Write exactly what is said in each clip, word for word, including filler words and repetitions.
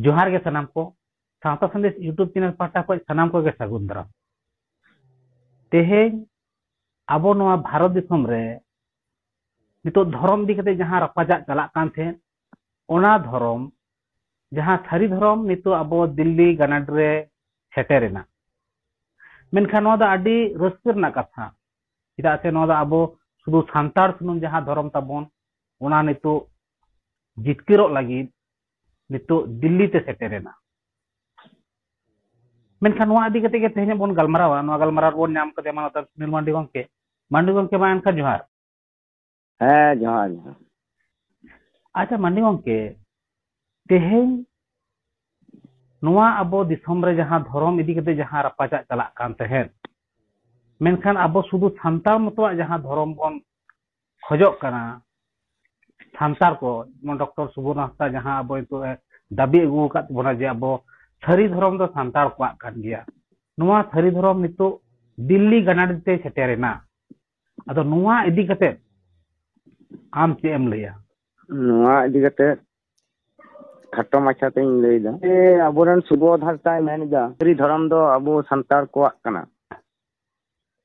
ᱡᱚᱦᱟᱨ ᱜᱮ ᱥᱟᱱᱟᱢ ᱠᱚ᱾ ᱥᱟᱶᱛᱟ ᱥᱟᱸᱫᱮᱥ YouTube ᱪᱮᱱᱮᱞ ᱯᱟᱦᱴᱟ ᱠᱷᱚᱱ ᱥᱟᱱᱟᱢ ᱠᱚᱜᱮ ᱥᱟᱹᱜᱩᱱ ᱫᱟᱨᱟᱢ᱾ ᱛᱮᱦᱮᱧ ᱟᱵᱚ ᱱᱚᱣᱟ ᱵᱷᱟᱨᱚᱛ ᱫᱤᱥᱚᱢ ᱨᱮ ᱱᱤᱛᱚᱜ ᱫᱷᱚᱨᱚᱢ ᱤᱫᱤ ᱠᱟᱛᱮ ᱡᱟᱦᱟᱸ ᱨᱟᱯᱟᱪᱟᱜ ᱪᱟᱞᱟᱜ ᱠᱟᱱ ᱛᱟᱦᱮᱸᱫ, ᱚᱱᱟ ᱫᱷᱚᱨᱚᱢ, ᱡᱟᱦᱟᱸ ᱥᱟᱹᱨᱤ ᱫᱷᱚᱨᱚᱢ, ᱱᱤᱛᱚᱜ ᱟᱵᱚ ᱫᱤᱞᱞᱤ ᱜᱟᱱᱟᱰ ᱨᱮ ᱥᱮᱴᱮᱨ ᱮᱱᱟ᱾ ᱢᱮᱱᱠᱷᱟᱱ ᱱᱚᱣᱟ ᱫᱚ ᱟᱹᱰᱤ ᱨᱟᱹᱥᱠᱟᱹ ᱨᱮᱱᱟᱜ ᱠᱟᱛᱷᱟ, ᱪᱮᱫᱟᱜ ᱥᱮ ᱱᱚᱣᱟ ᱫᱚ ᱟᱵᱚ ᱥᱩᱫᱷᱩ ᱥᱟᱱᱛᱟᱲ ᱥᱩᱢᱩᱝ ᱡᱟᱦᱟᱸ ᱫᱷᱚᱨᱚᱢ ᱛᱟᱵᱚᱱ, ᱚᱱᱟ ᱱᱤᱛᱚᱜ ᱡᱤᱛᱠᱟᱹᱨᱚᱜ ᱞᱟᱹᱜᱤᱫ ᱱᱤᱛᱚᱜ ᱫᱤᱞᱞᱤ ᱛᱮ ᱥᱮᱴᱮᱨ ᱮᱱᱟ᱾ ᱢᱮᱱᱠᱷᱟᱱ ᱱᱚᱣᱟ ᱤᱫᱤ ᱠᱟᱛᱮ ᱜᱮ ᱛᱮᱦᱮᱧ ᱵᱚᱱ ᱜᱟᱞᱢᱟᱨᱟᱣᱟ᱾ ᱱᱚᱣᱟ ᱜᱟᱞᱢᱟᱨᱟᱣ ᱨᱮᱵᱚᱱ ᱧᱟᱢ ᱠᱟᱫᱮᱭᱟ ᱢᱟᱱᱚᱛᱟᱱ ᱥᱩᱱᱤᱞ ᱢᱟᱱᱰᱤ ᱜᱚᱢᱠᱮ᱾ ᱢᱟᱱᱰᱤ ᱜᱚᱢᱠᱮ, ᱢᱟ ᱮᱱᱠᱷᱟᱱ ᱡᱚᱦᱟᱨ᱾ ᱦᱮᱸ, ᱡᱚᱦᱟᱨ, ᱡᱚᱦᱟᱨ᱾ ᱟᱪᱪᱷᱟ ᱢᱟᱱᱰᱤ ᱜᱚᱢᱠᱮ, ᱛᱮᱦᱮᱧ ᱱᱚᱣᱟ ᱟᱵᱚ ᱫᱤᱥᱚᱢ ᱨᱮ ᱡᱟᱦᱟᱸ ᱫᱷᱚᱨᱚᱢ ᱤᱫᱤ ᱠᱟᱛᱮ ᱡᱟᱦᱟᱸ ᱨᱟᱯᱟᱪᱟᱜ ᱪᱟᱞᱟᱜ ᱠᱟᱱ ᱛᱟᱦᱮᱸᱫ, ᱢᱮᱱᱠᱷᱟᱱ ᱟᱵᱚ ᱥᱩᱫᱷᱩ ᱥᱟᱱᱛᱟᱲ ᱢᱚᱛᱚᱣᱟᱜ ᱡᱟᱦᱟᱸ ᱫᱷᱚᱨᱚᱢ ᱵᱚᱱ ᱠᱷᱚᱡᱚᱜ ᱠᱟᱱᱟ, ᱥᱟᱱᱛᱟᱲ ᱠᱚ, ᱡᱮᱢᱚᱱ ᱰᱚᱠᱴᱚᱨ ᱥᱩᱵᱚᱨᱱᱚ ᱦᱟᱸᱥᱫᱟ ᱡᱟᱦᱟᱸ ᱟᱵᱚ ᱱᱤᱛᱚᱜ ᱮ ᱫᱟᱹᱵᱤ ᱟᱹᱜᱩ ᱟᱠᱟᱫ ᱵᱚᱱᱟ ᱡᱮ ᱟᱵᱚ ᱥᱟᱹᱨᱤ ᱫᱷᱚᱨᱚᱢ ᱫᱚ ᱥᱟᱱᱛᱟᱲ ᱠᱚᱣᱟᱜ ᱠᱟᱱ ᱜᱮᱭᱟ, ᱱᱚᱣᱟ ᱥᱟᱹᱨᱤ ᱫᱷᱚᱨᱚᱢ ᱱᱤᱛᱚᱜ ᱫᱤᱞᱞᱤ ᱜᱟᱱᱟᱰᱤ ᱛᱮ ᱥᱮᱴᱮᱨᱮᱱᱟ᱾ ᱟᱫᱚ ᱱᱚᱣᱟ ᱤᱫᱤ ᱠᱟᱛᱮ ᱟᱢ ᱪᱮᱫ ᱮᱢ ᱞᱟᱹᱭᱟ? ᱱᱚᱣᱟ ᱤᱫᱤ ᱠᱟᱛᱮ ᱠᱷᱟᱴᱚ ᱢᱟᱪᱷᱟ ᱛᱤᱧ ᱞᱟᱹᱭ ᱮᱫᱟ᱾ ᱡᱮ ᱟᱵᱚᱨᱮᱱ ᱥᱩᱵᱚᱫᱷ ᱦᱟᱸᱥᱫᱟᱭ ᱢᱮᱱ ᱮᱫᱟ, ᱥᱟᱹᱨᱤ ᱫᱷᱚᱨᱚᱢ ᱫᱚ ᱟᱵᱚ ᱥᱟᱱᱛᱟᱲ ᱠᱚᱣᱟᱜ ᱠᱟᱱᱟ,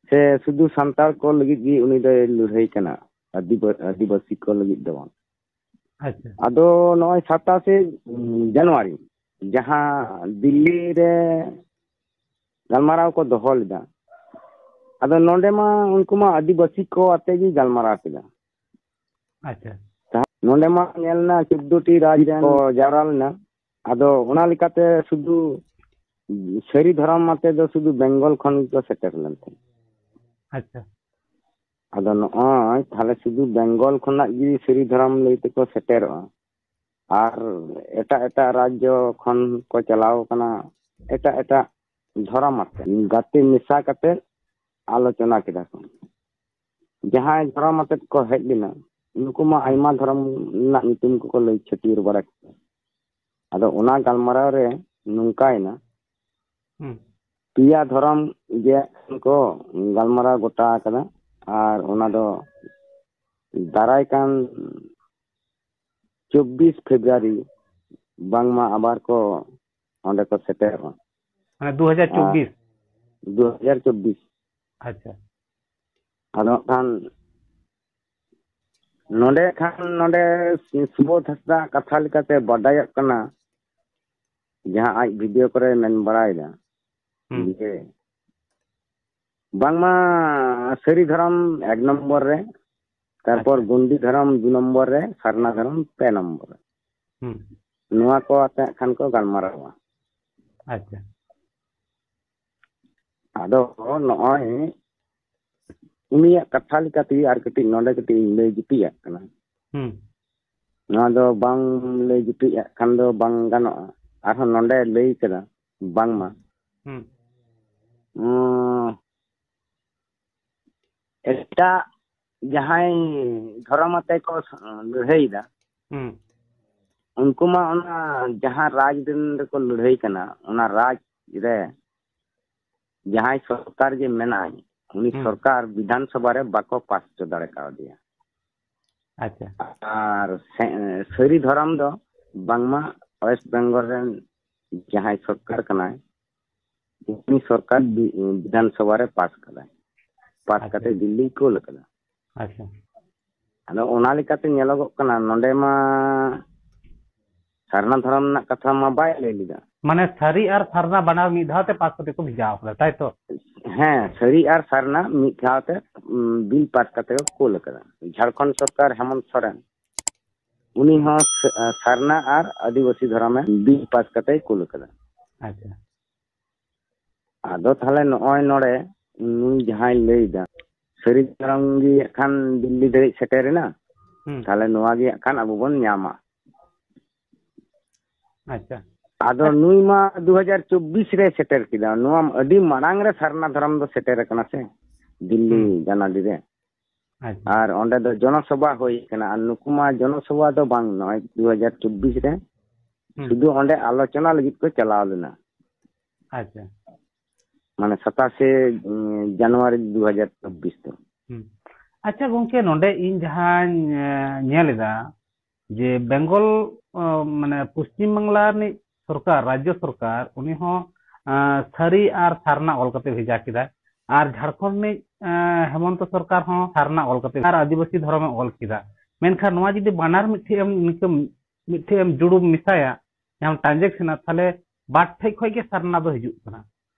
ᱥᱮ ᱥᱩᱫᱷᱩ ᱥᱟᱱᱛᱟᱲ ᱠᱚ ᱞᱟᱹᱜᱤᱫ ᱜᱮ ᱩᱱᱤ ᱫᱚᱭ ᱞᱟᱹᱲᱦᱟᱹᱭ ᱠᱟᱱᱟ, ᱟᱹᱫᱤᱵᱟ-, ᱟᱹᱫᱤᱵᱟᱹᱥᱤ ᱠᱚ ᱞᱟᱹᱜᱤᱫ ᱫᱚ ᱵᱟᱝ᱾ ᱟᱪᱪᱷᱟ᱾ ᱟᱫᱚ ᱱᱚᱜᱼᱚᱭ ᱥᱟᱛᱟᱥᱮ ᱡᱟᱱᱩᱣᱟᱨᱤ ᱡᱟᱦᱟᱸ ᱫᱤᱞᱞᱤ ᱨᱮ ᱜᱟᱞᱢᱟᱨᱟᱣ ᱠᱚ ᱫᱚᱦᱚ ᱞᱮᱫᱟ, ᱟᱫᱚ ᱱᱚᱰᱮ ᱢᱟ ᱩᱱᱠᱩ ᱢᱟ ᱟᱹᱫᱤᱵᱟᱹᱥᱤ ᱠᱚ ᱟᱛᱮ ᱜᱮ ᱜᱟᱞᱢᱟᱨᱟᱣ ᱠᱮᱫᱟ᱾ ᱟᱪᱪᱷᱟ᱾ ᱱᱚᱰᱮ ᱢᱟ ᱧᱮᱞ ᱮᱱᱟ ᱪᱳᱫᱽᱫᱳ ᱴᱤ ᱨᱟᱡᱽ ᱨᱮᱱ ᱠᱚ ᱡᱟᱣᱨᱟ ᱞᱮᱱᱟ᱾ ᱟᱫᱚ ᱚᱱᱟ ᱞᱮᱠᱟᱛᱮ ᱥᱩᱫᱷᱩ ᱥᱟᱹᱨᱤ ᱫᱷᱚᱨᱚᱢ ᱟᱛᱮ ᱫᱚ ᱥᱩᱫᱷᱩ ᱵᱮᱝᱜᱚᱞ ᱠᱷᱚᱱ ᱜᱮᱠᱚ ᱥᱮᱴᱮᱨ ᱞᱮᱱ ᱛᱟᱦᱮᱸᱫ᱾ ᱟᱪᱪᱷᱟ᱾ ᱟᱫᱚ ᱱᱚᱜᱼᱚᱭ ᱛᱟᱦᱞᱮ ᱥᱩᱫᱷᱩ ᱵᱮᱝᱜᱚᱞ ᱠᱷᱚᱱᱟᱜ ᱜᱮ ᱥᱟᱹᱨᱤ ᱫᱷᱚᱨᱚᱢ ᱞᱟᱹᱭ ᱛᱮᱠᱚ ᱥᱮᱴᱮᱨᱚᱜᱼᱟ, ᱟᱨ ᱮᱴᱟᱜ ᱮᱴᱟᱜ ᱨᱟᱡᱽᱡᱚ ᱠᱷᱚᱱ ᱠᱚ ᱪᱟᱞᱟᱣ ᱠᱟᱱᱟ ᱮᱴᱟᱜ ᱮᱴᱟᱜ ᱫᱷᱚᱨᱚᱢ ᱟᱛᱮ, ᱜᱟᱛᱮ ᱢᱮᱥᱟ ᱠᱟᱛᱮ ᱟᱞᱳᱪᱚᱱᱟ ᱠᱮᱫᱟ ᱠᱚ᱾ ᱡᱟᱦᱟᱸᱭ ᱫᱷᱚᱨᱚᱢ ᱟᱛᱮ ᱠᱚ ᱦᱮᱡ ᱞᱮᱱᱟ, ᱱᱩᱠᱩ ᱢᱟ ᱟᱭᱢᱟ ᱫᱷᱚᱨᱚᱢ ᱨᱮᱱᱟᱜ ᱧᱩᱛᱩᱢ ᱠᱚᱠᱚ ᱞᱟᱹᱭ ᱪᱷᱟᱹᱴᱭᱟᱹᱨ ᱵᱟᱲᱟ ᱠᱮᱫᱟ᱾ ᱟᱫᱚ ᱚᱱᱟ ᱜᱟᱞᱢᱟᱨᱟᱣ ᱨᱮ ᱱᱚᱝᱠᱟᱭᱮᱱᱟ, ᱦᱩᱸ᱾ ᱯᱮᱭᱟ ᱫᱷᱚᱨᱚᱢ ᱜᱮ ᱠᱚ ᱜᱟᱞᱢᱟᱨᱟᱣ ᱜᱚᱴᱟ ᱟᱠᱟᱫᱟ, ᱟᱨ ᱚᱱᱟ ᱫᱚ ᱫᱟᱨᱟᱭ ᱠᱟᱱ ᱪᱚᱵᱵᱤᱥ ᱯᱷᱮᱵᱽᱨᱩᱣᱟᱨᱤ ᱵᱟᱝᱢᱟ ᱟᱵᱟᱨ ᱠᱚ ᱚᱸᱰᱮ ᱠᱚ ᱥᱮᱴᱮᱨᱚᱜᱼᱟ᱾ ᱢᱟᱱᱮ ᱫᱩ ᱦᱟᱡᱟᱨ ᱪᱚᱵᱵᱤᱥ? ᱫᱩ ᱦᱟᱡᱟᱨ ᱪᱚᱵᱵᱤᱥ᱾ ᱟᱪᱪᱷᱟ᱾ ᱟᱫᱚ ᱦᱟᱸᱜ ᱠᱷᱟᱱ ᱱᱚᱰᱮ ᱠᱷᱟᱱ ᱱᱚᱰᱮ ᱥᱩᱵᱳᱫᱷ ᱦᱟᱸᱥᱫᱟ ᱠᱟᱛᱷᱟ ᱞᱮᱠᱟᱛᱮ ᱵᱟᱰᱟᱭᱚᱜ ᱠᱟᱱᱟ, ᱡᱟᱦᱟᱸ ᱟᱡ ᱵᱷᱤᱰᱤᱭᱳ ᱠᱚᱨᱮ ᱢᱮᱱ ᱵᱟᱲᱟᱭᱮᱫᱟ, ᱦᱩᱸ᱾ ᱡᱮ ᱵᱟᱝᱢᱟ ᱥᱟᱹᱨᱤ ᱫᱷᱚᱨᱚᱢ ᱮᱠ ᱱᱚᱢᱵᱚᱨ ᱨᱮ, ᱛᱟᱨᱯᱚᱨ ᱟᱪᱪᱷᱟ᱾ ᱜᱩᱱᱰᱤ ᱫᱷᱚᱨᱚᱢ ᱫᱩ ᱱᱚᱢᱵᱚᱨ ᱨᱮ, ᱥᱟᱨᱱᱟ ᱫᱷᱚᱨᱚᱢ ᱯᱮ ᱱᱚᱢᱵᱚᱨ ᱨᱮ, ᱦᱩᱸ᱾ ᱱᱚᱣᱟ ᱠᱚ ᱟᱛᱮ ᱠᱷᱟᱱ ᱠᱚ ᱜᱟᱞᱢᱟᱨᱟᱣᱟ᱾ ᱟᱪᱪᱷᱟ᱾ ᱟᱫᱚ ᱱᱚᱜᱼᱚᱭ ᱩᱱᱤᱭᱟᱜ ᱠᱟᱛᱷᱟ ᱞᱮᱠᱟᱛᱮ ᱟᱨ ᱠᱟᱹᱴᱤᱡ ᱱᱚᱰᱮ ᱠᱟᱹᱴᱤᱡ ᱤᱧ ᱞᱟᱹᱭ ᱡᱩᱴᱤᱡᱟᱜ ᱠᱟᱱᱟ᱾ ᱦᱩᱸ᱾ ᱱᱚᱣᱟ ᱫᱚ ᱵᱟᱝ ᱞᱟᱹᱭ ᱡᱩᱴᱤᱡᱟᱜ ᱠᱷᱟᱱ ᱫᱚ ᱵᱟᱝ ᱜᱟᱱᱚᱜᱼᱟ᱾ ᱟᱨᱦᱚᱸ ᱱᱚᱰᱮ ᱞᱟᱹᱭ ᱠᱟᱫᱟ ᱵᱟᱝᱢᱟ, ᱦᱩᱸ᱾ ᱩᱸ, ᱮᱴᱟᱜ ᱡᱟᱦᱟᱸᱭ ᱫᱷᱚᱨᱚᱢ ᱟᱛᱮ ᱠᱚ ᱞᱟᱹᱲᱦᱟᱹᱭᱮᱫᱟ, ᱦᱩᱸ᱾ ᱩᱱᱠᱩ ᱢᱟ ᱚᱱᱟ ᱡᱟᱦᱟᱸ ᱨᱟᱡᱽ ᱨᱮᱱ ᱨᱮᱠᱚ ᱞᱟᱹᱲᱦᱟᱹᱭ ᱠᱟᱱᱟ, ᱚᱱᱟ ᱨᱟᱡᱽ ᱨᱮ ᱡᱟᱦᱟᱸᱭ ᱥᱚᱨᱠᱟᱨ ᱜᱮ ᱢᱮᱱᱟᱭ, ᱩᱱᱤ ᱦᱩᱸ᱾ ᱥᱚᱨᱠᱟᱨ ᱵᱤᱫᱷᱟᱱ ᱥᱚᱵᱷᱟ ᱨᱮ ᱵᱟᱠᱚ ᱯᱟᱥ ᱦᱚᱪᱚ ᱫᱟᱲᱮ ᱠᱟᱣᱫᱮᱭᱟ᱾ ᱟᱪᱪᱷᱟ᱾ ᱟᱨ ᱥᱮ-, ᱥᱟᱹᱨᱤ ᱫᱷᱚᱨᱚᱢ ᱫᱚ ᱵᱟᱝᱢᱟ ᱳᱭᱮᱥᱴ ᱵᱮᱝᱜᱚᱞ ᱨᱮᱱ ᱡᱟᱦᱟᱸᱭ ᱥᱚᱨᱠᱟᱨ ᱠᱟᱱᱟᱭ, ᱩᱱᱤ ᱥᱚᱨᱠᱟᱨ ᱵᱤ-, ᱵᱤᱫᱷᱟᱱ ᱥᱚᱵᱷᱟ ᱨᱮ ᱯᱟᱥ ᱠᱟᱫᱟᱭ, ᱯᱟᱥ ᱟᱪᱪᱷᱟ᱾ ᱠᱟᱛᱮ ᱫᱤᱞᱞᱤᱭ ᱠᱳᱞ ᱠᱟᱫᱟ᱾ ᱟᱪᱪᱷᱟ᱾ ᱟᱫᱚ ᱚᱱᱟ ᱞᱮᱠᱟᱛᱮ ᱧᱮᱞᱚᱜᱚᱜ ᱠᱟᱱᱟ, ᱱᱚᱰᱮ ᱢᱟ ᱥᱟᱨᱱᱟ ᱫᱷᱚᱨᱚᱢ ᱨᱮᱱᱟᱜ ᱠᱟᱛᱷᱟ ᱢᱟ ᱵᱟᱭ ᱞᱟᱹᱭ ᱞᱮᱫᱟ᱾ ᱢᱟᱱᱮ ᱥᱟᱹᱨᱤ ᱟᱨ ᱥᱟᱨᱱᱟ ᱵᱟᱱᱟᱨ ᱢᱤᱫ ᱫᱷᱟᱣ ᱛᱮ ᱯᱟᱥ ᱠᱟᱛᱮ ᱠᱚ ᱵᱷᱮᱡᱟ ᱟᱠᱟᱫᱟ, ᱛᱟᱭ ᱛᱚ? ᱦᱮᱸ, ᱥᱟᱹᱨᱤ ᱟᱨ ᱥᱟᱨᱱᱟ ᱢᱤᱫ ᱫᱷᱟᱣ ᱛᱮ, ᱩᱢ, ᱵᱤᱞ ᱯᱟᱥ ᱠᱟᱛᱮ ᱠᱚ ᱠᱳᱞ ᱟᱠᱟᱫᱟ᱾ ᱡᱷᱟᱲᱠᱷᱚᱸᱰ ᱥᱚᱨᱠᱟᱨ ᱦᱮᱢᱚᱱᱛ ᱥᱚᱨᱮᱱ, ᱩᱱᱤ ᱦᱚᱸ ᱥᱟ-, ᱥᱟᱨᱱᱟ ᱟᱨ ᱟᱹᱫᱤᱵᱟᱹᱥᱤ ᱫᱷᱚᱨᱚᱢᱮ ᱵᱤᱞ ᱯᱟᱥ ᱠᱟᱛᱮᱭ ᱠᱳᱞ ᱟᱠᱟᱫᱟ᱾ ᱟᱪᱪᱷᱟ᱾ ᱟᱫᱚ ᱛᱟᱦᱞᱮ ᱱᱚᱜᱼᱚᱭ ᱱᱚᱰᱮ ᱱᱩᱭ ᱡᱟᱦᱟᱸᱭ ᱞᱟᱹᱭ ᱫᱟ, ᱥᱟᱹᱨᱤ ᱫᱷᱚᱨᱚᱢ ᱜᱮ ᱦᱟᱸᱜ ᱠᱷᱟᱱ ᱫᱤᱞᱞᱤ ᱫᱷᱟᱹᱨᱤᱡ ᱥᱮᱴᱮᱨ ᱮᱱᱟ, ᱦᱩᱸ᱾ ᱛᱟᱦᱞᱮ ᱱᱚᱣᱟ ᱜᱮ ᱦᱟᱸᱜ ᱠᱷᱟᱱ ᱟᱵᱚ ᱵᱚᱱ ᱧᱟᱢᱟ᱾ ᱟᱪᱪᱷᱟ᱾ ᱟᱫᱚ ᱱᱩᱭ ᱢᱟ ᱫᱩ ᱦᱟᱡᱟᱨ ᱪᱚᱵᱵᱤᱥ ᱨᱮ ᱥᱮᱴᱮᱨ ᱠᱮᱫᱟ, ᱱᱚᱣᱟ ᱟᱹᱰᱤ ᱢᱟᱲᱟᱝ ᱨᱮ ᱥᱟᱨᱱᱟ ᱫᱷᱚᱨᱚᱢ ᱫᱚ ᱥᱮᱴᱮᱨ ᱟᱠᱟᱱᱟ ᱥᱮ, ᱫᱤᱞᱞᱤ ᱦᱩᱸ᱾ ᱡᱟᱱᱟᱰᱤ ᱨᱮ᱾ ᱟᱪᱪᱷᱟ᱾ ᱟᱨ ᱚᱸᱰᱮ ᱫᱚ ᱡᱚᱱᱚᱥᱚᱵᱷᱟ ᱦᱩᱭ ᱠᱟᱱᱟ, ᱟᱨ ᱱᱩᱠᱩ ᱢᱟ ᱡᱚᱱᱚᱥᱚᱵᱷᱟ ᱫᱚ ᱵᱟᱝ, ᱱᱚᱜᱼᱚᱭ ᱫᱩ ᱦᱟᱡᱟᱨ ᱪᱚᱵᱵᱤᱥ ᱨᱮ ᱦᱩᱸ᱾ ᱥᱩᱫᱷᱩ ᱚᱸᱰᱮ ᱟᱞᱳᱪᱚᱱᱟ ᱞᱟᱹᱜᱤᱫ ᱠᱚ ᱪᱟᱞᱟᱣ ᱞᱮᱱᱟ᱾ ᱟᱪᱪᱷᱟ᱾ ᱢᱟᱱᱮ ᱥᱟᱛᱟᱥᱮ, ᱩᱸ, ᱡᱟᱱᱩᱣᱟᱨᱤ ᱫᱩ ᱦᱟᱡᱟᱨ ᱪᱚᱵᱵᱤᱥ ᱫᱚ᱾ ᱦᱩᱸ᱾ ᱟᱪᱪᱷᱟ ᱜᱚᱝᱠᱮ, ᱱᱚᱰᱮ ᱤᱧ ᱡᱟᱦᱟᱸᱧ, ᱮ, ᱧᱮᱞ ᱮᱫᱟ ᱡᱮ ᱵᱮᱝᱜᱚᱞ ᱚ, ᱢᱟᱱᱮ ᱯᱚᱥᱪᱤᱢ ᱵᱟᱝᱞᱟ ᱨᱤᱱᱤᱡ ᱥᱚᱨᱠᱟᱨ, ᱨᱟᱡᱽᱡᱚ ᱥᱚᱨᱠᱟᱨ, ᱩᱱᱤ ᱦᱚᱸ, ᱟᱸ, ᱥᱟᱹᱨᱤ ᱟᱨ ᱥᱟᱨᱱᱟ ᱚᱞ ᱠᱟᱛᱮ ᱵᱷᱮᱡᱟ ᱠᱮᱫᱟᱭ᱾ ᱟᱨ ᱡᱷᱟᱲᱠᱷᱚᱸᱰ ᱨᱤᱱᱤᱡ, ᱟᱸ, ᱦᱮᱢᱚᱱᱛᱚ ᱥᱚᱨᱠᱟᱨ ᱦᱚᱸ ᱥᱟᱨᱱᱟ ᱚᱞ ᱠᱟᱛᱮ ᱟᱨ ᱟᱹᱫᱤᱵᱟᱹᱥᱤ ᱫᱷᱚᱨᱚᱢᱮ ᱚᱞ ᱠᱮᱫᱟ᱾ ᱢᱮᱱᱠᱷᱟᱱ ᱱᱚᱣᱟ ᱡᱩᱫᱤ ᱵᱟᱱᱟᱨ ᱢᱤᱫᱴᱷᱮᱡ ᱮᱢ, ᱱᱤᱝᱠᱟᱹ ᱢᱤᱫᱴᱷᱮᱡ ᱮᱢ ᱡᱩᱲᱩᱢ ᱢᱮᱥᱟᱭᱟ, ᱡᱟᱦᱟᱸ ᱴᱨᱟᱱᱡᱮᱠᱥᱚᱱᱟ, ᱛᱟᱦᱞᱮ ᱵᱟᱨ ᱴᱷᱮᱡ ᱠᱷᱚᱡ ᱜᱮ ᱥᱟᱨᱱᱟ ᱫᱚ ᱦᱤᱡᱩᱜ ᱠᱟᱱᱟ᱾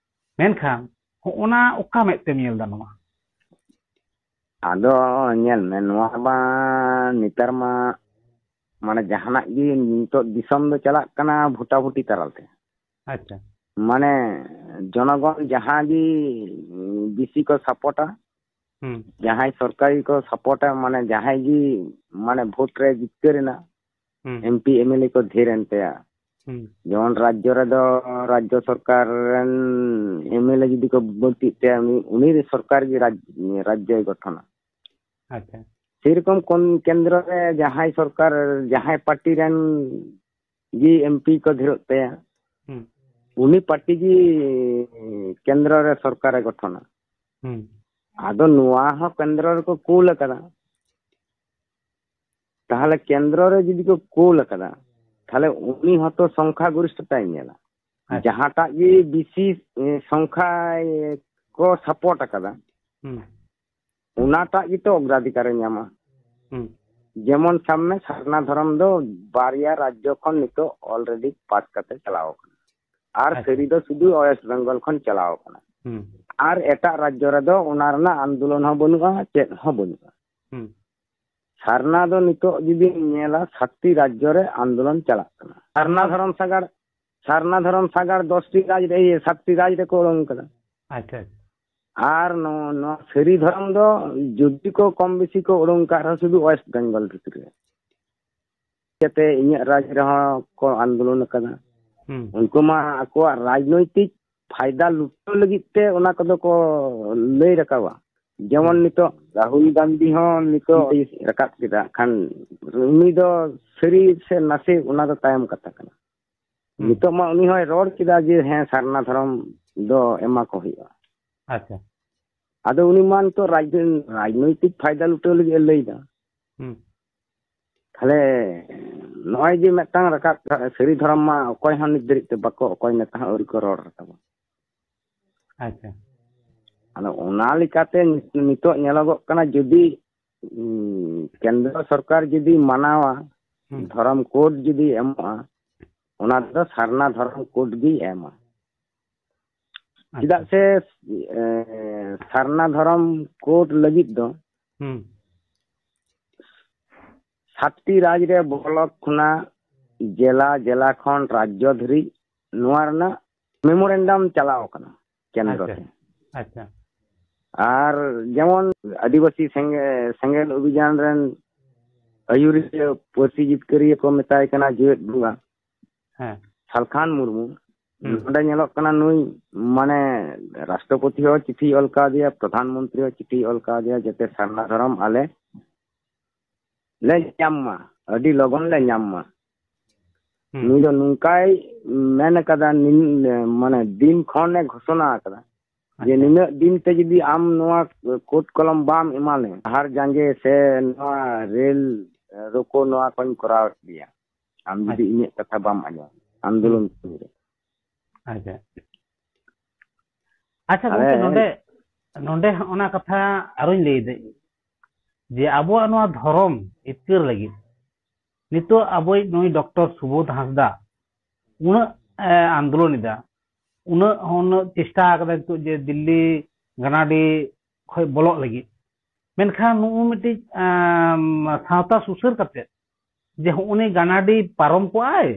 ᱢᱮᱱᱠᱷᱟᱱ ᱦᱚᱸᱜᱼᱚᱱᱟ ᱚᱠᱟ ᱢᱮᱫ ᱛᱮᱢ ᱧᱮᱞ ᱮᱫᱟ ᱱᱚᱣᱟ? ᱟᱫᱚ ᱧᱮᱞ ᱢᱮ, ᱱᱚᱣᱟ ᱢᱟ ᱱᱮᱛᱟᱨ ᱢᱟ ᱢᱟᱱᱮ ᱡᱟᱦᱟᱱᱟᱜ ᱜᱮ ᱱᱤᱛᱚᱜ ᱫᱤᱥᱚᱢ ᱫᱚ ᱪᱟᱞᱟᱜ ᱠᱟᱱᱟ ᱵᱷᱳᱴᱟᱵᱷᱩᱴᱤ ᱛᱟᱞᱟᱛᱮ᱾ ᱟᱪᱪᱷᱟ᱾ ᱢᱟᱱᱮ ᱡᱚᱱᱚᱜᱚᱱ ᱡᱟᱦᱟᱸ ᱜᱮ ᱵᱮᱥᱤ ᱠᱚ ᱥᱟᱯᱳᱨᱴᱟ, ᱦᱩᱸ᱾ ᱡᱟᱦᱟᱸᱭ ᱥᱚᱨᱠᱟᱨ ᱜᱮᱠᱚ ᱥᱟᱯᱳᱨᱴᱟ, ᱢᱟᱱᱮ ᱡᱟᱦᱟᱸᱭ ᱜᱮ ᱢᱟᱱᱮ ᱵᱷᱳᱴ ᱨᱮ ᱡᱤᱛᱠᱟᱹᱨ ᱮᱱᱟ, ᱦᱩᱸ᱾ M P M L A ᱠᱚ ᱰᱷᱮᱨ ᱮᱱ ᱛᱟᱭᱟ᱾ ᱦᱩᱸ᱾ ᱡᱮᱢᱚᱱ ᱨᱟᱡᱽᱡᱚ ᱨᱮᱫᱚ ᱨᱟᱡᱽᱡᱚ ᱥᱚᱨᱠᱟᱨ ᱨᱮᱱ ᱮᱢ ᱮᱞ ᱮ ᱡᱩᱫᱤ ᱠᱚ ᱵᱟᱹᱲᱛᱤᱜ ᱛᱟᱭᱟ, ᱩᱱᱤ, ᱩᱱᱤ ᱥᱚᱨᱠᱟᱨ ᱜᱮ ᱨᱟᱡᱽ-, ᱨᱟᱡᱽᱡᱚᱭ ᱜᱚᱴᱷᱚᱱᱟ᱾ ᱟᱪᱪᱷᱟ᱾ ᱥᱮᱨᱚᱠᱚᱢ ᱠᱚᱱ-, ᱠᱮᱱᱫᱨᱚ ᱨᱮ ᱡᱟᱦᱟᱸᱭ ᱥᱚᱨᱠᱟᱨ, ᱡᱟᱦᱟᱸᱭ ᱯᱟᱨᱴᱤ ᱨᱮᱱ ᱜᱮ ᱮᱢ ᱯᱤ ᱠᱚ ᱰᱷᱮᱨᱚᱜ ᱛᱟᱭᱟ, ᱦᱩᱸ᱾ ᱩᱱᱤ ᱯᱟᱨᱴᱤ ᱜᱮ ᱠᱮᱱᱫᱨᱚ ᱨᱮ ᱥᱚᱨᱠᱟᱨᱮ ᱜᱚᱴᱷᱚᱱᱟ᱾ ᱦᱩᱸ᱾ ᱟᱫᱚ ᱱᱚᱣᱟ ᱦᱚᱸ ᱠᱮᱱᱫᱨᱚ ᱨᱮᱠᱚ ᱠᱩᱞ ᱟᱠᱟᱫᱟ᱾ ᱛᱟᱦᱚᱞᱮ ᱠᱮᱱᱫᱨᱚ ᱨᱮ ᱡᱩᱫᱤ ᱠᱚ ᱠᱩᱞ ᱟᱠᱟᱫᱟ, ᱛᱟᱦᱚᱞᱮ ᱩᱱᱤ ᱦᱚᱸᱛᱚ ᱥᱚᱝᱠᱷᱟ ᱜᱚᱨᱤᱥᱴᱷᱚᱛᱟᱭ ᱧᱮᱞᱟ᱾ ᱟᱪᱪᱷᱟ᱾ ᱡᱟᱦᱟᱸᱴᱟᱜ ᱜᱮ ᱵᱮᱥᱤ, ᱮ, ᱥᱚᱝᱠᱷᱟ, ᱮ, ᱠᱚ ᱥᱟᱯᱳᱨᱴ ᱟᱠᱟᱫᱟ, ᱦᱩᱸ᱾ ᱚᱱᱟᱴᱟᱜ ᱜᱮᱛᱚ ᱚᱜᱽᱨᱟᱫᱷᱤᱠᱟᱨᱮ ᱧᱟᱢᱟ᱾ ᱦᱩᱸ᱾ ᱡᱮᱢᱚᱱ ᱥᱟᱵ ᱢᱮ, ᱥᱟᱨᱱᱟ ᱫᱷᱚᱨᱚᱢ ᱫᱚ ᱵᱟᱨᱭᱟ ᱨᱟᱡᱽᱡᱚ ᱠᱷᱚᱱ ᱱᱤᱛᱚᱜ ᱚᱞᱨᱮᱰᱤ ᱯᱟᱥ ᱠᱟᱛᱮ ᱪᱟᱞᱟᱣ ᱟᱠᱟᱱᱟ, ᱟᱨ ᱟᱪᱪᱷᱟ᱾ ᱥᱟᱹᱨᱤ ᱫᱚ ᱥᱩᱫᱷᱩ ᱳᱭᱮᱥᱴ ᱵᱮᱝᱜᱚᱞ ᱠᱷᱚᱱ ᱪᱟᱞᱟᱣ ᱟᱠᱟᱱᱟ᱾ ᱦᱩᱸ᱾ ᱟᱨ ᱮᱴᱟᱜ ᱨᱟᱡᱽᱡᱚ ᱨᱮᱫᱚ ᱚᱱᱟ ᱨᱮᱱᱟᱜ ᱟᱱᱫᱳᱞᱚᱱ ᱦᱚᱸ ᱵᱟᱹᱱᱩᱜᱼᱟ, ᱪᱮᱫ ᱦᱚᱸ ᱵᱟᱹᱱᱩᱜᱼᱟ᱾ ᱦᱩᱸ᱾ ᱥᱟᱨᱱᱟ ᱫᱚ ᱱᱤᱛᱚᱜ ᱡᱩᱫᱤᱢ ᱧᱮᱞᱟ, ᱥᱟᱛᱴᱤ ᱨᱟᱡᱽᱡᱚ ᱨᱮ ᱟᱱᱫᱳᱞᱚᱱ ᱪᱟᱞᱟᱜ ᱠᱟᱱᱟ᱾ ᱥᱟᱨᱱᱟ ᱫᱷᱚᱨᱚᱢ ᱥᱟᱜᱟᱲ, ᱥᱟᱨᱱᱟ ᱫᱷᱚᱨᱚᱢ ᱥᱟᱜᱟᱲ ᱫᱚᱥᱴᱤ ᱨᱟᱡᱽ ᱨᱮ, ᱤᱭᱟᱹ, ᱥᱟᱛᱴᱤ ᱨᱟᱡᱽ ᱨᱮᱠᱚ ᱩᱰᱩᱝ ᱠᱟᱫᱟ᱾ ᱟᱪᱪᱷᱟ, ᱟᱪᱪᱷᱟ᱾ ᱟᱨ ᱱᱚ-, ᱱᱚᱣᱟ ᱥᱟᱹᱨᱤ ᱫᱷᱚᱨᱚᱢ ᱫᱚ ᱡᱩᱫᱤ ᱠᱚ ᱠᱚᱢ ᱵᱮᱥᱤ ᱠᱚ ᱩᱰᱩᱝ ᱠᱟᱜ ᱨᱮᱦᱚᱸ, ᱥᱩᱫᱷᱩ ᱳᱭᱮᱥᱴ ᱵᱮᱝᱜᱚᱞ ᱵᱷᱤᱛᱨᱤ ᱨᱮ᱾ ᱡᱟᱛᱮ ᱤᱧᱟᱹᱜ ᱨᱟᱡᱽ ᱨᱮᱦᱚᱸ ᱠᱚ ᱟᱱᱫᱳᱞᱚᱱ ᱟᱠᱟᱫᱟ᱾ ᱦᱩᱸ᱾ ᱩᱱᱠᱩ ᱢᱟ ᱟᱠᱚᱣᱟᱜ ᱨᱟᱡᱽᱱᱳᱭᱛᱤᱠ ᱯᱷᱟᱭᱫᱟ ᱞᱩᱴᱟᱹᱣ ᱞᱟᱹᱜᱤᱫ ᱛᱮ ᱚᱱᱟ ᱠᱚᱫᱚ ᱠᱚ ᱞᱟᱹᱭ ᱨᱟᱠᱟᱵᱟ᱾ ᱡᱮᱢᱚᱱ ᱦᱩᱸ᱾ ᱱᱤᱛᱚᱜ ᱨᱟᱦᱩᱞ ᱜᱟᱱᱫᱷᱤ ᱦᱚᱸ ᱱᱤᱛᱚᱜ ᱨᱟᱠᱟᱵ ᱠᱮᱫᱟ, ᱠᱷᱟᱱ ᱩᱱᱤ ᱫᱚ ᱥᱟᱹᱨᱤ ᱥᱮ ᱱᱟᱥᱮ, ᱚᱱᱟ ᱫᱚ ᱛᱟᱭᱚᱢ ᱠᱟᱛᱷᱟ ᱠᱟᱱᱟ᱾ ᱦᱩᱸ᱾ ᱱᱤᱛᱚᱜ ᱢᱟ ᱩᱱᱤ ᱦᱚᱸᱭ ᱨᱚᱲ ᱠᱮᱫᱟ ᱡᱮ, ᱦᱮᱸ, ᱥᱟᱨᱱᱟ ᱫᱷᱚᱨᱚᱢ ᱫᱚ ᱮᱢᱟ ᱠᱚ ᱦᱩᱭᱩᱜᱼᱟ᱾ ᱟᱪᱪᱷᱟ᱾ ᱟᱫᱚ ᱩᱱᱤ ᱢᱟ ᱱᱤᱛᱚᱜ ᱨᱟᱡᱽ-, ᱨᱟᱡᱽᱱᱳᱭᱛᱤᱠ ᱯᱷᱟᱭᱫᱟ ᱞᱩᱴᱟᱹᱣ ᱞᱟᱹᱜᱤᱫ ᱮ ᱞᱟᱹᱭ ᱮᱫᱟ᱾ ᱦᱩᱸ᱾ ᱛᱟᱦᱞᱮ ᱱᱚᱜᱼᱚᱭ ᱡᱮ ᱢᱤᱫᱴᱟᱝ ᱨᱟᱠᱟᱵ, ᱥᱟᱹᱨᱤ ᱫᱷᱚᱨᱚᱢ ᱢᱟ ᱚᱠᱚᱭ ᱦᱚᱸ ᱱᱤᱛ ᱫᱷᱟᱹᱨᱤᱡ ᱛᱮ ᱵᱟᱠᱚ, ᱚᱠᱚᱭ ᱱᱮᱛᱟ ᱦᱚᱸ ᱟᱹᱣᱨᱤ ᱠᱚ ᱨᱚᱲ ᱨᱟᱠᱟᱵᱟ᱾ ᱟᱪᱪᱷᱟ᱾ ᱟᱫᱚ ᱚᱱᱟ ᱞᱮᱠᱟᱛᱮ ᱱᱤᱛᱚᱜ ᱧᱮᱞᱚᱜᱚᱜ ᱠᱟᱱᱟ, ᱡᱩᱫᱤ ᱩᱸ, ᱠᱮᱱᱫᱨᱚ ᱥᱚᱨᱠᱟᱨ ᱡᱩᱫᱤ ᱢᱟᱱᱟᱣᱟ, ᱦᱩᱸ᱾ ᱫᱷᱚᱨᱚᱢ ᱠᱳᱰ ᱡᱩᱫᱤ ᱮᱢᱚᱜᱼᱟ, ᱚᱱᱟ ᱫᱚ ᱥᱟᱨᱱᱟ ᱫᱷᱚᱨᱚᱢ ᱠᱳᱰ ᱜᱮᱭ ᱮᱢᱟ᱾ ᱟᱪᱪᱷᱟ᱾ ᱪᱮᱫᱟᱜ ᱥᱮ ᱮ, ᱥᱟᱨᱱᱟ ᱫᱷᱚᱨᱚᱢ ᱠᱳᱰ ᱞᱟᱹᱜᱤᱫ ᱫᱚ ᱦᱩᱸ᱾ ᱥᱟᱛᱴᱤ ᱨᱟᱡᱽ ᱨᱮ ᱵᱞᱚᱠ ᱠᱷᱚᱱᱟᱜ ᱡᱮᱞᱟ, ᱡᱮᱞᱟ ᱠᱷᱚᱱ ᱨᱟᱡᱽᱡᱚ ᱫᱷᱟᱹᱨᱤᱡ ᱱᱚᱣᱟ ᱨᱮᱱᱟᱜ ᱢᱮᱢᱳᱨᱮᱱᱰᱟᱢ ᱪᱟᱞᱟᱣ ᱟᱠᱟᱱᱟ ᱠᱮᱱᱫᱨᱚ ᱟᱪᱪᱷᱟ᱾ ᱴᱷᱮᱱ᱾ ᱟᱪᱪᱷᱟ᱾ ᱟᱨ ᱡᱮᱢᱚᱱ ᱟᱹᱫᱤᱵᱟᱹᱥᱤ ᱥᱮᱸᱜᱮ-, ᱥᱮᱸᱜᱮᱞ ᱚᱵᱷᱤᱡᱟᱱ ᱨᱮᱱ ᱟᱹᱭᱩᱨᱤᱭᱟᱹ, ᱯᱟᱹᱨᱥᱤ ᱡᱤᱛᱠᱟᱹᱨᱤᱭᱟᱹ ᱠᱚ ᱢᱮᱛᱟᱭ ᱠᱟᱱᱟ ᱡᱮᱣᱮᱫ ᱵᱚᱸᱜᱟ ᱦᱮᱸ᱾ ᱥᱟᱞᱠᱷᱟᱱ ᱢᱩᱨᱢᱩ᱾ ᱦᱩᱸ᱾ ᱱᱚᱰᱮ ᱧᱮᱞᱚᱜ ᱠᱟᱱᱟ, ᱱᱩᱭ ᱢᱟᱱᱮ ᱨᱟᱥᱴᱨᱚᱯᱚᱛᱤ ᱦᱚᱸ ᱪᱤᱴᱷᱤ ᱚᱞ ᱠᱟᱣᱫᱮᱭᱟ, ᱯᱨᱚᱫᱷᱟᱱ ᱢᱚᱱᱛᱨᱤ ᱦᱚᱸ ᱪᱤᱴᱷᱤ ᱚᱞ ᱠᱟᱣᱫᱮᱭᱟ, ᱡᱟᱛᱮ ᱥᱟᱨᱱᱟ ᱫᱷᱚᱨᱚᱢ ᱟᱞᱮ ᱞᱮ ᱧᱟᱢ ᱢᱟ, ᱟᱹᱰᱤ ᱞᱚᱜᱚᱱ ᱞᱮ ᱧᱟᱢ ᱢᱟ᱾ ᱦᱩᱸ᱾ ᱱᱩᱭ ᱫᱚ ᱱᱚᱝᱠᱟᱭ ᱢᱮᱱ ᱟᱠᱟᱫᱟ, ᱱᱤᱱ-, ᱢᱟᱱᱮ ᱫᱤᱱ ᱠᱷᱚᱱᱮ ᱜᱷᱳᱥᱚᱱᱟ ᱟᱠᱟᱫᱟ ᱡᱮ ᱟᱪᱪᱷᱟ᱾ ᱱᱤᱱᱟᱹᱜ ᱫᱤᱱ ᱛᱮ ᱡᱩᱫᱤ ᱟᱢ ᱱᱚᱣᱟ ᱠᱳᱰ ᱠᱚᱞᱚᱢ ᱵᱟᱢ ᱮᱢᱟ ᱞᱮ, ᱰᱟᱦᱟᱨ ᱡᱟᱸᱜᱮ ᱥᱮ ᱱᱚᱣᱟ ᱨᱮᱞ ᱨᱳᱠᱳ, ᱱᱚᱣᱟ ᱠᱚᱧ ᱠᱚᱨᱟᱣ ᱤᱫᱤᱭᱟ, ᱟᱢ ᱡᱩᱫᱤ ᱟᱪᱪᱷᱟ᱾ ᱤᱧᱟᱹᱜ ᱠᱟᱛᱷᱟ ᱵᱟᱢ ᱟᱸᱡᱚᱢᱟ ᱟᱱᱫᱳᱞᱚᱱ ᱥᱚᱢᱚᱭ ᱨᱮ᱾ ᱟᱪᱪᱷᱟ᱾ ᱟᱪᱪᱷᱟ ᱟᱞᱮ ᱜᱚᱢᱠᱮ, ᱱᱚᱰᱮ, ᱱᱚᱰᱮ ᱚᱱᱟ ᱠᱟᱛᱷᱟ ᱟᱨᱚᱧ ᱞᱟᱹᱭ ᱫᱟᱹᱧ ᱡᱮ ᱟᱵᱚᱣᱟᱜ ᱱᱚᱣᱟ ᱫᱷᱚᱨᱚᱢ ᱡᱤᱛᱠᱟᱹᱨ ᱞᱟᱹᱜᱤᱫ ᱱᱤᱛᱚᱜ ᱟᱵᱚᱭᱤᱡ ᱱᱩᱭ ᱰᱚᱠᱴᱚᱨ ᱥᱩᱵᱳᱫᱷ ᱦᱟᱸᱥᱫᱟ ᱩᱱᱟᱹᱜ ᱮ ᱟᱱᱫᱳᱞᱚᱱ ᱮᱫᱟ, ᱩᱱᱟᱹᱜ, ᱩᱱᱟᱹᱜ ᱪᱮᱥᱴᱟ ᱟᱠᱟᱫᱟ ᱱᱤᱛᱚᱜ ᱡᱮ ᱫᱤᱞᱞᱤ ᱜᱟᱱᱟᱰᱤ ᱠᱷᱚᱡ ᱵᱚᱞᱚᱜ ᱞᱟᱹᱜᱤᱫ᱾ ᱢᱮᱱᱠᱷᱟᱱ ᱱᱩᱜᱼᱩ ᱢᱤᱫᱴᱤᱡ, ᱟᱢ, ᱥᱟᱶᱛᱟ ᱥᱩᱥᱟᱹᱨ ᱠᱟᱛᱮ ᱡᱮ ᱦᱩᱜᱼᱩ ᱱᱤ ᱜᱟᱱᱟᱰᱤ ᱯᱟᱨᱚᱢ ᱠᱚᱜᱼᱟᱭ,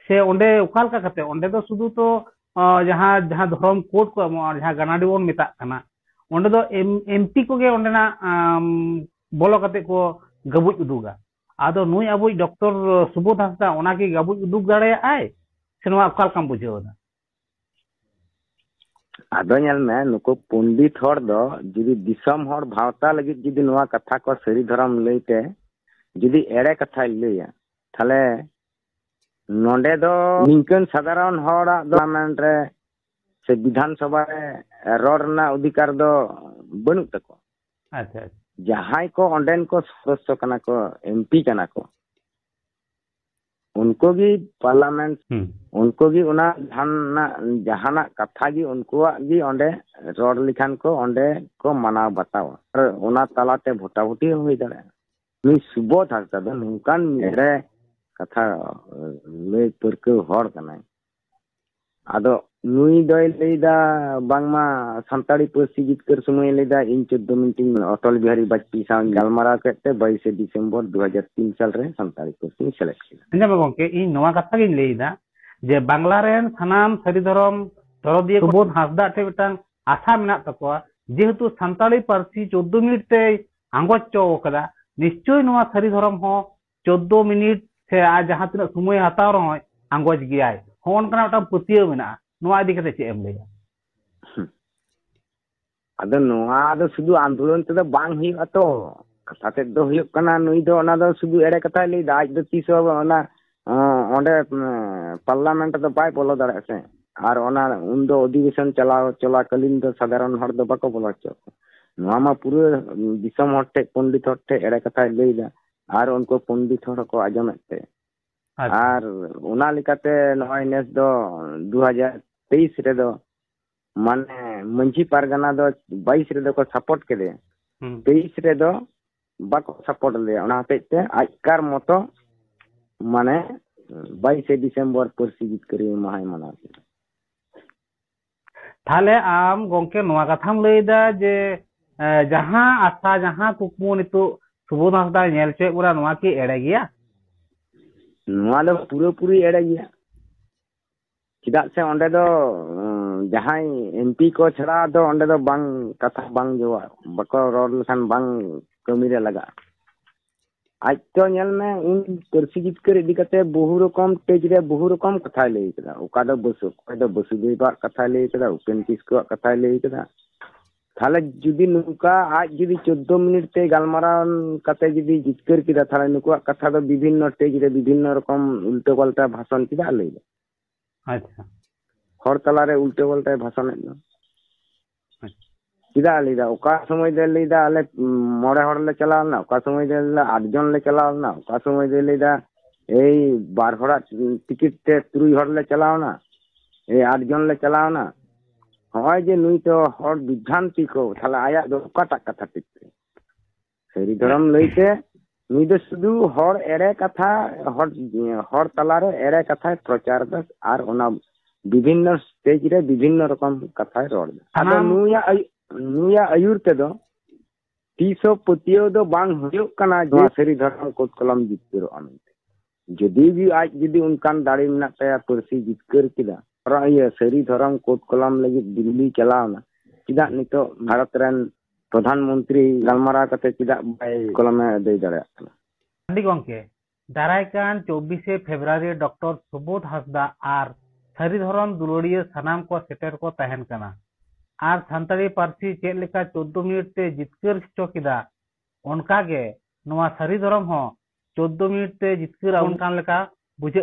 ᱥᱮ ᱚᱸᱰᱮ ᱚᱠᱟ ᱞᱮᱠᱟ ᱠᱟᱛᱮ? ᱚᱸᱰᱮ ᱫᱚ ᱥᱩᱫᱷᱩ ᱛᱚ, ᱟ, ᱡᱟᱦᱟᱸ, ᱡᱟᱦᱟᱸ ᱫᱷᱚᱨᱚᱢ ᱠᱳᱰ ᱠᱚ ᱮᱢᱚᱜᱼᱟ, ᱡᱟᱦᱟᱸ ᱜᱟᱱᱟᱰᱤ ᱵᱚᱱ ᱢᱮᱛᱟᱜ ᱠᱟᱱᱟ, ᱚᱸᱰᱮ ᱫᱚ ᱮᱢ-, ᱮᱢᱯᱤ ᱠᱚᱜᱮ ᱚᱸᱰᱮᱱᱟᱜ, ᱟᱢ, ᱵᱚᱞᱚ ᱠᱟᱛᱮ ᱠᱚ ᱜᱟᱹᱵᱩᱡ ᱩᱰᱩᱠᱟ᱾ ᱟᱫᱚ ᱱᱩᱭ ᱟᱵᱚᱭᱤᱡ ᱰᱚᱠᱴᱚᱨ ᱥᱩᱵᱳᱫᱷ ᱦᱟᱸᱥᱫᱟ ᱚᱱᱟ ᱠᱤ ᱜᱟᱹᱵᱩᱡ ᱩᱰᱩᱠ ᱫᱟᱲᱮᱭᱟᱜᱼᱟᱭ, ᱥᱮ ᱱᱚᱣᱟ ᱚᱠᱟ ᱞᱮᱠᱟᱢ ᱵᱩᱡᱷᱟᱹᱣ ᱮᱫᱟ? ᱟᱫᱚ ᱧᱮᱞ ᱢᱮ, ᱱᱩᱠᱩ ᱯᱚᱱᱰᱤᱛ ᱦᱚᱲ ᱫᱚ ᱡᱩᱫᱤ ᱫᱤᱥᱚᱢ ᱦᱚᱲ ᱵᱷᱟᱶᱛᱟ ᱞᱟᱹᱜᱤᱫ ᱡᱩᱫᱤ ᱱᱚᱣᱟ ᱠᱟᱛᱷᱟ ᱠᱚ ᱥᱟᱹᱨᱤ ᱫᱷᱚᱨᱚᱢ ᱞᱟᱹᱭ ᱛᱮ ᱡᱩᱫᱤ ᱮᱲᱮ ᱠᱟᱛᱷᱟᱭ ᱞᱟᱹᱭᱟ, ᱛᱟᱦᱞᱮ ᱱᱚᱰᱮ ᱫᱚ ᱱᱤᱝᱠᱟᱹᱱ ᱥᱟᱫᱷᱟᱨᱚᱱ ᱦᱚᱲᱟᱜ ᱫᱚ ᱯᱟᱨᱞᱟᱢᱮᱱᱴ ᱨᱮ ᱥᱮ ᱵᱤᱫᱷᱟᱱ ᱥᱚᱵᱷᱟ ᱨᱮ ᱨᱚᱲ ᱨᱮᱱᱟᱜ ᱚᱫᱷᱤᱠᱟᱨ ᱫᱚ ᱵᱟᱹᱱᱩᱜ ᱛᱟᱠᱚᱣᱟ᱾ ᱟᱪᱪᱷᱟ, ᱟᱪᱪᱷᱟ᱾ ᱡᱟᱦᱟᱸᱭ ᱠᱚ ᱚᱸᱰᱮᱱ ᱠᱚ ᱥᱚᱫᱚᱥᱥᱚ ᱠᱟᱱᱟ ᱠᱚ, ᱮᱢᱯᱤ ᱠᱟᱱᱟ ᱠᱚ, ᱩᱱᱠᱩ ᱜᱮ ᱯᱟᱨᱞᱟᱢᱮᱱᱴ, ᱦᱩᱸ᱾ ᱩᱱᱠᱩ ᱜᱮ ᱚᱱᱟ ᱡᱟᱦᱟᱱᱟᱜ, ᱡᱟᱦᱟᱱᱟᱜ ᱠᱟᱛᱷᱟ ᱜᱮ ᱩᱱᱠᱩᱣᱟᱜ ᱜᱮ ᱚᱸᱰᱮ ᱨᱚᱲ ᱞᱮᱠᱷᱟᱱ ᱠᱚ ᱚᱸᱰᱮ ᱠᱚ ᱢᱟᱱᱟᱣ ᱵᱟᱛᱟᱣᱟ᱾ ᱟᱨ ᱚᱱᱟ ᱛᱟᱞᱟᱛᱮ ᱵᱷᱳᱴᱟᱵᱷᱩᱴᱤ ᱦᱚᱸ ᱦᱩᱭ ᱫᱟᱲᱮᱭᱟᱜᱼᱟ᱾ ᱱᱩᱭ ᱥᱩᱵᱳᱫᱷ ᱦᱟᱸᱥᱫᱟ ᱫᱚ ᱱᱚᱝᱠᱟᱱ ᱢᱤᱫ ᱮᱲᱮ ᱠᱟᱛᱷᱟ, ᱮ, ᱞᱟᱹᱭ ᱯᱟᱹᱨᱠᱟᱹᱣ ᱦᱚᱲ ᱠᱟᱱᱟᱭ᱾ ᱟᱫᱚ ᱱᱩᱭ ᱫᱚᱭ ᱞᱟᱹᱭᱫᱟ ᱵᱟᱝᱢᱟ ᱥᱟᱱᱛᱟᱲᱤ ᱯᱟᱹᱨᱥᱤ ᱡᱤᱛᱠᱟᱹᱨ ᱥᱚᱢᱚᱭᱮ ᱞᱟᱹᱭᱫᱟ, "ᱤᱧ ᱪᱳᱫᱽᱫᱳ ᱢᱤᱱᱤᱴ ᱤᱧ ᱚᱴᱚᱞ ᱵᱤᱦᱟᱨᱤ ᱵᱟᱡᱽᱯᱮᱭᱤ ᱥᱟᱶ ᱤᱧ ᱜᱟᱞᱢᱟᱨᱟᱣ ᱠᱮᱫ ᱛᱮ ᱵᱟᱭᱤᱥᱮ ᱰᱤᱥᱮᱢᱵᱚᱨ ᱫᱩ ᱦᱟᱡᱟᱨ ᱛᱤᱱ ᱥᱟᱞ ᱨᱮ ᱥᱟᱱᱛᱟᱲᱤ ᱯᱟᱹᱨᱥᱤᱧ ᱥᱮᱞᱮᱫ ᱠᱮᱫᱟ᱾" ᱟᱸᱡᱚᱢ ᱢᱮ ᱜᱚᱢᱠᱮ, ᱤᱧ ᱱᱚᱣᱟ ᱠᱟᱛᱷᱟ ᱜᱤᱧ ᱞᱟᱹᱭᱫᱟ ᱡᱮ ᱵᱟᱝᱞᱟ ᱨᱮᱱ ᱥᱟᱱᱟᱢ ᱥᱟᱹᱨᱤ ᱫᱷᱚᱨᱚᱢ ᱫᱚᱨᱚᱫᱤᱭᱟᱹ ᱠᱚ ᱥᱩᱵᱳᱫᱷ ᱦᱟᱸᱥᱫᱟ ᱴᱷᱮᱱ ᱢᱤᱫᱴᱟᱝ ᱟᱥᱟ ᱢᱮᱱᱟᱜ ᱛᱟᱠᱚᱣᱟ, ᱡᱮᱦᱮᱛᱩ ᱥᱟᱱᱛᱟᱲᱤ ᱯᱟᱹᱨᱥᱤ ᱪᱳᱫᱽᱫᱳ ᱢᱤᱱᱤᱴ ᱛᱮᱭ ᱟᱸᱜᱚᱪ ᱦᱚᱪᱚ ᱟᱠᱟᱫᱟ, ᱱᱤᱥᱪᱳᱭ ᱱᱚᱣᱟ ᱥᱟᱹᱨᱤ ᱫᱷᱚᱨᱚᱢ ᱦᱚᱸ ᱪᱳᱫᱽᱫᱳ ᱢᱤᱱᱤᱴ ᱥᱮ ᱟᱡ ᱡᱟᱦᱟᱸ ᱛᱤᱱᱟᱹᱜ ᱥᱚᱢᱚᱭ ᱦᱟᱛᱟᱣ ᱨᱮᱦᱚᱸᱭ ᱟᱸᱜᱚᱪ ᱜᱮᱭᱟᱭ᱾ ᱦᱚᱸᱜᱼᱚ ᱱᱚᱝᱠᱟᱱᱟᱜ ᱢᱤᱫᱴᱟᱝ ᱯᱟᱹᱛᱭᱟᱹᱣ ᱢᱮᱱᱟᱜᱼᱟ᱾ ᱱᱚᱣᱟ ᱤᱫᱤ ᱠᱟᱛᱮ ᱪᱮᱫ ᱮᱢ ᱞᱟᱹᱭᱟ? ᱦᱩᱸ᱾ ᱟᱫᱚ ᱱᱚᱣᱟ ᱫᱚ ᱥᱩᱫᱷᱩ ᱟᱱᱫᱳᱞᱚᱱ ᱛᱮᱫᱚ ᱵᱟᱝ ᱦᱩᱭᱩᱜᱼᱟ ᱛᱚ᱾ ᱠᱟᱛᱷᱟ ᱛᱮᱫ ᱫᱚ ᱦᱩᱭᱩᱜ ᱠᱟᱱᱟ, ᱱᱩᱭ ᱫᱚ ᱚᱱᱟ ᱫᱚ ᱥᱩᱫᱷᱩ ᱮᱲᱮ ᱠᱟᱛᱷᱟᱭ ᱞᱟᱹᱭᱫᱟ᱾ ᱟᱡ ᱫᱚ ᱛᱤᱥ ᱦᱚᱸ ᱚᱱᱟ, ᱚᱸ, ᱚᱸᱰᱮ, ᱩᱸ, ᱯᱟᱨᱞᱟᱢᱮᱱᱴ ᱨᱮᱫᱚ ᱵᱟᱭ ᱵᱚᱞᱚ ᱫᱟᱲᱮᱭᱟᱜᱼᱟ ᱥᱮ᱾ ᱟᱨ ᱚᱱᱟ ᱩᱱᱫᱚ ᱚᱫᱷᱤᱵᱮᱥᱚᱱ ᱪᱟᱞᱟᱣ ᱪᱚᱞᱟᱠᱟᱞᱤᱱ ᱫᱚ ᱥᱟᱫᱷᱟᱨᱚᱱ ᱦᱚᱲ ᱫᱚ ᱵᱟᱠᱚ ᱵᱚᱞᱚ ᱦᱚᱪᱚ ᱟᱠᱚ᱾ ᱱᱚᱣᱟ ᱢᱟ ᱯᱩᱨᱟᱹ ᱫᱤᱥᱚᱢ ᱦᱚᱲ ᱴᱷᱮᱡ, ᱯᱚᱱᱰᱤᱛ ᱦᱚᱲ ᱴᱷᱮᱡ ᱮᱲᱮ ᱠᱟᱛᱷᱟᱭ ᱞᱟᱹᱭᱫᱟ᱾ ᱟᱨ ᱩᱱᱠᱩ ᱯᱚᱱᱰᱤᱛ ᱦᱚᱲ ᱦᱚᱸᱠᱚ ᱟᱸᱡᱚᱢᱮᱫ ᱛᱮ᱾ ᱟᱪᱪᱷᱟ᱾ ᱟᱨ ᱚᱱᱟ ᱞᱮᱠᱟᱛᱮ ᱱᱚᱜᱼᱚᱭ ᱱᱮᱥ ᱫᱚ ᱫᱩ ᱦᱟᱡᱟᱨ ᱛᱮᱭᱤᱥ ᱨᱮᱫᱚ ᱢᱟᱱᱮ ᱢᱟᱹᱡᱷᱤ ᱯᱟᱨᱜᱟᱱᱟ ᱫᱚ ᱵᱟᱭᱤᱥ ᱨᱮᱫᱚ ᱠᱚ ᱥᱟᱯᱳᱨᱴ ᱠᱮᱫᱮᱭᱟ᱾ ᱦᱩᱸ᱾ ᱛᱮᱭᱤᱥ ᱨᱮᱫᱚ ᱵᱟᱠᱚ ᱥᱟᱯᱳᱨᱴ ᱞᱮᱫᱮᱭᱟ᱾ ᱚᱱᱟ ᱦᱚᱛᱮᱡ ᱛᱮ ᱟᱡᱠᱟᱨ ᱢᱚᱛᱚ ᱢᱟᱱᱮ ᱵᱟᱭᱤᱥᱮ ᱰᱤᱥᱮᱢᱵᱚᱨ ᱯᱟᱹᱨᱥᱤ ᱡᱤᱛᱠᱟᱹᱨ ᱢᱟᱦᱟᱭ ᱢᱟᱱᱟᱣ ᱠᱮᱫᱟ᱾ ᱛᱟᱦᱞᱮ ᱟᱢ ᱜᱚᱝᱠᱮ ᱱᱚᱣᱟ ᱠᱟᱛᱷᱟᱢ ᱞᱟᱹᱭᱫᱟ ᱡᱮ, ᱮ, ᱡᱟᱦᱟᱸ ᱟᱥᱟ, ᱡᱟᱦᱟᱸ ᱠᱩᱠᱢᱩ ᱱᱤᱛᱚᱜ ᱥᱩᱵᱳᱫᱷ ᱦᱟᱸᱥᱫᱟᱭ ᱧᱮᱞ ᱦᱚᱪᱚᱭᱮᱫ ᱵᱚᱱᱟ, ᱱᱚᱣᱟ ᱠᱤ ᱮᱲᱮ ᱜᱮᱭᱟ? ᱱᱚᱣᱟ ᱫᱚ ᱯᱩᱨᱟᱹᱯᱩᱨᱤ ᱮᱲᱮ ᱜᱮᱭᱟ᱾ ᱪᱮᱫᱟᱜ ᱥᱮ ᱚᱸᱰᱮ ᱫᱚ, ᱩᱸ, ᱡᱟᱦᱟᱸᱭ ᱮᱢᱯᱤ ᱠᱚ ᱪᱷᱟᱲᱟ ᱫᱚ ᱚᱸᱰᱮ ᱫᱚ ᱵᱟᱝ, ᱠᱟᱛᱷᱟ ᱵᱟᱝ ᱡᱚᱣᱟ, ᱵᱟᱠᱚ ᱨᱚᱲ ᱞᱮᱠᱷᱟᱱ ᱵᱟᱝ ᱠᱟᱹᱢᱤ ᱨᱮ ᱞᱟᱜᱟᱜᱼᱟ᱾ ᱟᱡ ᱛᱚ ᱧᱮᱞ ᱢᱮ, ᱩᱱᱤ ᱯᱟᱹᱨᱥᱤ ᱡᱤᱛᱠᱟᱹᱨ ᱤᱫᱤ ᱠᱟᱛᱮ ᱵᱚᱦᱩ ᱨᱚᱠᱚᱢ ᱯᱮᱡᱽ ᱨᱮ ᱵᱚᱦᱩ ᱨᱚᱠᱚᱢ ᱠᱟᱛᱷᱟᱭ ᱞᱟᱹᱭ ᱠᱟᱫᱟ᱾ ᱚᱠᱟ ᱫᱚ ᱵᱟᱹᱥᱩ-, ᱚᱠᱚᱭ ᱫᱚ ᱵᱟᱹᱥᱩᱫᱮᱵᱟᱜ ᱠᱟᱛᱷᱟᱭ ᱞᱟᱹᱭ ᱠᱟᱫᱟ, ᱩᱯᱮᱱ ᱠᱤᱥᱠᱩᱣᱟᱜ ᱠᱟᱛᱷᱟᱭ ᱞᱟᱹᱭ ᱠᱟᱫᱟ᱾ ᱛᱟᱦᱞᱮ ᱡᱩᱫᱤ ᱱᱚᱝᱠᱟ ᱟᱡ ᱡᱩᱫᱤ ᱪᱳᱫᱽᱫᱳ ᱢᱤᱱᱤᱴ ᱛᱮ ᱜᱟᱞᱢᱟᱨᱟᱣ ᱠᱟᱛᱮ ᱡᱩᱫᱤ ᱡᱤᱛᱠᱟᱹᱨ ᱠᱮᱫᱟ, ᱛᱟᱦᱞᱮ ᱱᱩᱠᱩᱣᱟᱜ ᱠᱟᱛᱷᱟ ᱫᱚ ᱵᱤᱵᱷᱤᱱᱱᱚ ᱥᱴᱮᱡᱽ ᱨᱮ ᱵᱤᱵᱷᱤᱱᱱᱚ ᱨᱚᱠᱚᱢ ᱩᱞᱴᱟᱹ ᱯᱟᱞᱴᱟ ᱵᱷᱟᱥᱚᱱ ᱪᱮᱫᱟᱜ ᱞᱟᱹᱭ ᱫᱟ? ᱟᱪᱪᱷᱟ᱾ ᱦᱚᱲ ᱛᱟᱞᱟᱨᱮ ᱩᱞᱴᱟᱹ ᱯᱟᱞᱴᱟᱭ ᱵᱷᱟᱥᱚᱱᱮᱫ ᱫᱚ᱾ ᱟᱪᱪᱷᱟ᱾ ᱪᱮᱫᱟᱜ ᱞᱟᱹᱭᱫᱟ? ᱚᱠᱟ ᱥᱚᱢᱚᱭ ᱫᱚᱭ ᱞᱟᱹᱭᱫᱟ ᱟᱞᱮ, ᱩᱸ, ᱢᱚᱬᱮ ᱦᱚᱲ ᱞᱮ ᱪᱟᱞᱟᱣ ᱞᱮᱱᱟ, ᱚᱠᱟ ᱥᱚᱢᱚᱭ ᱫᱚᱭ ᱞᱟᱹᱭᱫᱟ ᱟᱴ ᱡᱚᱱ ᱞᱮ ᱪᱟᱞᱟᱣ ᱞᱮᱱᱟ, ᱚᱠᱟ ᱥᱚᱢᱚᱭ ᱫᱚᱭ ᱞᱟᱹᱭᱫᱟ ᱮᱭ ᱵᱟᱨ ᱦᱚᱲᱟᱜ, ᱩᱸ, ᱴᱤᱠᱤᱴ ᱛᱮ ᱛᱩᱨᱩᱭ ᱦᱚᱲ ᱞᱮ ᱪᱟᱞᱟᱣ ᱮᱱᱟ, ᱮᱭ ᱟᱴ ᱡᱚᱱ ᱞᱮ ᱪᱟᱞᱟᱣ ᱮᱱᱟ᱾ ᱦᱚᱸᱜᱼᱚᱭ ᱡᱮ ᱱᱩᱭ ᱛᱚ ᱦᱚᱲ ᱵᱤᱵᱷᱨᱟᱱᱛᱤ ᱠᱚ, ᱛᱟᱦᱞᱮ ᱟᱭᱟᱜ ᱫᱚ ᱚᱠᱟᱴᱟᱜ ᱠᱟᱛᱷᱟ ᱴᱷᱤᱠ ᱛᱟᱭ? ᱥᱟᱹᱨᱤ ᱫᱷᱚᱨᱚᱢ ᱞᱟᱹᱭᱛᱮ ᱱᱩᱭ ᱫᱚ ᱥᱩᱫᱷᱩ ᱦᱚᱲ ᱮᱲᱮ ᱠᱟᱛᱷᱟ, ᱦᱚᱲ, ᱦᱚᱲ ᱛᱟᱞᱟᱨᱮ ᱮᱲᱮ ᱠᱟᱛᱷᱟᱭ ᱯᱨᱚᱪᱟᱨ ᱮᱫᱟ ᱟᱨ ᱚᱱᱟ ᱵᱤᱵᱷᱤᱱᱱᱚ ᱥᱴᱮᱡ ᱨᱮ ᱵᱤᱵᱷᱤᱱᱱᱚ ᱨᱚᱠᱚᱢ ᱠᱟᱛᱷᱟᱭ ᱨᱚᱲ ᱮᱫᱟ᱾ ᱟᱫᱚ ᱥᱟᱱᱟᱢ ᱱᱩᱭᱟᱜ ᱟᱭᱩ-, ᱱᱩᱭᱟᱜ ᱟᱹᱭᱩᱨ ᱛᱮᱫᱚ ᱛᱤᱥ ᱦᱚᱸ ᱯᱟᱹᱛᱭᱟᱹᱣ ᱫᱚ ᱵᱟᱝ ᱦᱩᱭᱩᱜ ᱠᱟᱱᱟ ᱡᱮ ᱱᱚᱣᱟ ᱥᱟᱹᱨᱤ ᱫᱷᱚᱨᱚᱢ ᱠᱳᱰ ᱠᱚᱞᱚᱢ ᱡᱤᱛᱠᱟᱹᱨᱚᱜᱼᱟ ᱢᱮᱱᱛᱮ᱾ ᱡᱩᱫᱤ ᱜᱮ ᱟᱡ ᱡᱩᱫᱤ ᱚᱱᱠᱟᱱ ᱫᱟᱲᱮ ᱢᱮᱱᱟᱜ ᱛᱟᱭᱟ, ᱯᱟᱹᱨᱥᱤ ᱡᱤᱛᱠᱟᱹᱨ ᱠᱮᱫᱟ, ᱟᱨᱚ ᱤᱭᱟᱹ ᱥᱟᱹᱨᱤ ᱫᱷᱚᱨᱚᱢ ᱠᱳᱰ ᱠᱚᱞᱚᱢ ᱞᱟᱹᱜᱤᱫ ᱫᱤᱞᱞᱤ ᱪᱟᱞᱟᱣ ᱮᱱᱟ, ᱪᱮᱫᱟᱜ ᱱᱤᱛᱚᱜ ᱵᱷᱟᱨᱚᱛ ᱨᱮᱱ ᱯᱨᱚᱫᱷᱟᱱ ᱢᱚᱱᱛᱨᱤ ᱜᱟᱞᱢᱟᱨᱟᱣ ᱠᱟᱛᱮ ᱪᱮᱫᱟᱜ ᱵᱟᱭ ᱠᱚᱞᱚᱢᱮ ᱟᱹᱫᱟᱹᱭ ᱫᱟᱲᱮᱭᱟᱜ ᱠᱟᱱᱟ? ᱟᱹᱰᱤ ᱜᱚᱢᱠᱮ, ᱫᱟᱨᱟᱭ ᱠᱟᱱ ᱪᱚᱵᱵᱤᱥᱮ ᱯᱷᱮᱵᱽᱨᱩᱣᱟᱨᱤ ᱰᱚᱠᱴᱚᱨ ᱥᱩᱵᱳᱫᱷ ᱦᱟᱸᱥᱫᱟ ᱟᱨ ᱥᱟᱹᱨᱤ ᱫᱷᱚᱨᱚᱢ ᱫᱩᱞᱟᱹᱲᱤᱭᱟᱹ ᱥᱟᱱᱟᱢ ᱠᱚ ᱥᱮᱴᱮᱨ ᱠᱚ ᱛᱟᱦᱮᱱ ᱠᱟᱱᱟ᱾ ᱟᱨ ᱥᱟᱱᱛᱟᱲᱤ ᱯᱟᱹᱨᱥᱤ ᱪᱮᱫ ᱞᱮᱠᱟ ᱪᱳᱫᱽᱫᱳ ᱢᱤᱱᱤᱴ ᱛᱮ ᱡᱤᱛᱠᱟᱹᱨ ᱦᱚᱪᱚ ᱠᱮᱫᱟ, ᱚᱱᱠᱟ ᱜᱮ ᱱᱚᱣᱟ ᱥᱟᱹᱨᱤ ᱫᱷᱚᱨᱚᱢ ᱦᱚᱸ ᱪᱳᱫᱽᱫᱳ ᱢᱤᱱᱤᱴ ᱛᱮ ᱡᱤᱛᱠᱟᱹᱨ ᱟᱵᱚᱱ ᱠᱟᱱ ᱞᱮᱠᱟ ᱵᱩᱡᱷᱟᱹᱜ